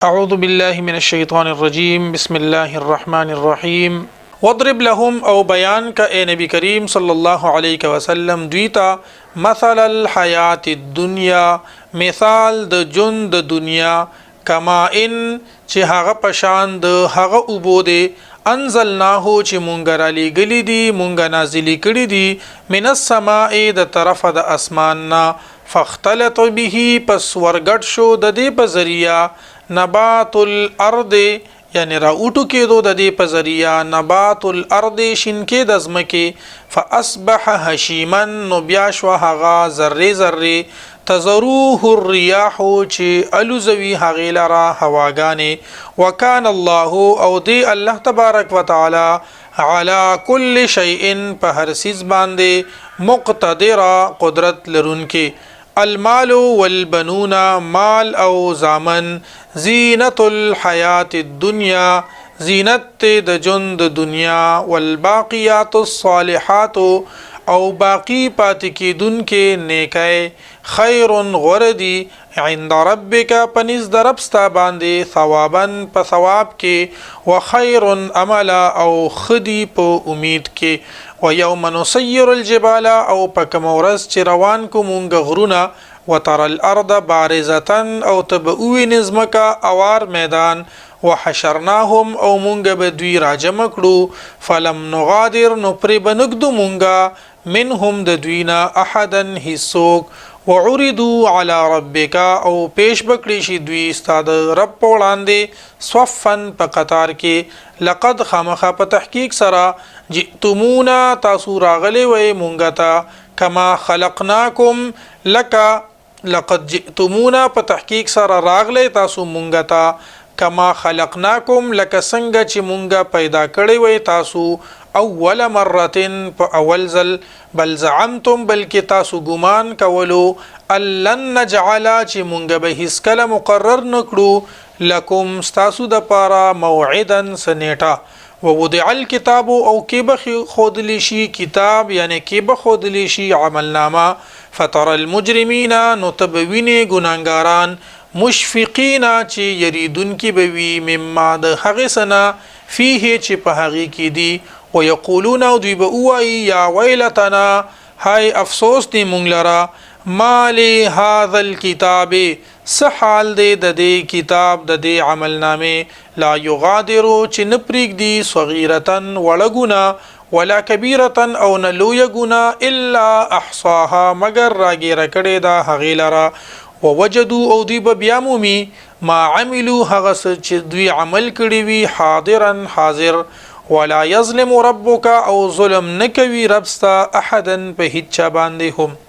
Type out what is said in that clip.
اعوذ بالله من الشیطان الرجیم بسم الله الرحمن الرحیم واضرب لهم او بیان کا اے نبی کریم صلی الله علیه وسلم دوی ته مثل الحیات الدنیا مثال د جون د دنیا کما ان چې هغه پشان د هغه اوبو دی انزلناه چې مونږ را لیږلي دي مونږ نازلي کړي دي من السماء د طرفه د اسمان نه فاختلط به پس ورګډ شو د دې په ذریعه نبات الارض یعنی را اوټوکېدو د دې په ذریعه نبات الارض شینکې د ځمکې فاصبح هشیما نو بیا شوه هغه ذرې ذرې تزروه الرياح چې الوزوي هغې لره هواګانې وکان الله او دی الله تبارک وتعالی علی کل شیء په هر څیز باندې مقتدرا قدرت لرونکي المال والبنون مال او زامن زینت الحیات الدنیا زینت ته د ژوند د دنیا والباقیات الصالحات او باقی پاتې کېدونکې نیکۍ خیر غوره دي عند ربک په نزد د رب ستا باندې ثوابا په ثواب کې وخیر املا او ښه دي په امید کې ویوم نسیر الجبال او په کومه ورځ چې روان کو مونږ غرونه وتر الارض بارزه او ته به ووینې ځمکه اوار میدان وحشرناهم او مونږ به دوی راجمع کړو فلم نغادر نو پرې به نه ږدو مونږ منهم د دوی نه احدا هیڅوک وعرضو علی ربک او پیش به کړی شي دوی ستا د رب په وړاندې صفا په قطار کې لقد خامخا په تحقیق سره جئتمونا تاسو راغلی وئ مونږ ته کما خلقناکم لکه لقد جئتمونا په تحقیق سره راغلی تاسو مونږ ته کما خلقناکم لکه څنګه چې مونږ پیدا کړی وئ تاسو اول مره په اول ځل بل زعمتم بلکې تاسو ګمان کولو ان لن نجعل چې مونږ به هیڅکله مقرر نکړو لکم ستاسو دپاره موعدا څه نیټه ووضع الکتاب او کې به ښودلی شي کتاب یعنی کې به ښودلی شي عملنامه فتر المجرمین نو ته به وینې ګناهګاران مشفقین چې یریدونکي به وي مما د هغې څه نه فیه چې په هغې کې دي ویقولون او دوی به ووایي یا ویلتنا هاي افسوس دی مونږ لره ما لهذا الکتاب څه حال دی د دې کتاب د دې عملنامې لا یغادر چې نه پرېږدي صغیرة وړه ګناه ولا کبیرة او نه لویه ګناه الا احصاها مګر راګیره کړې ده هغې لره ووجدو او دوی به بیا مومي ما عملو هغه څه چې دوی عمل کړي وي حاضرا حاضر ولا یظلم ربک او ظلم نه کوي رب ستا احدا په هیچا باندې هم.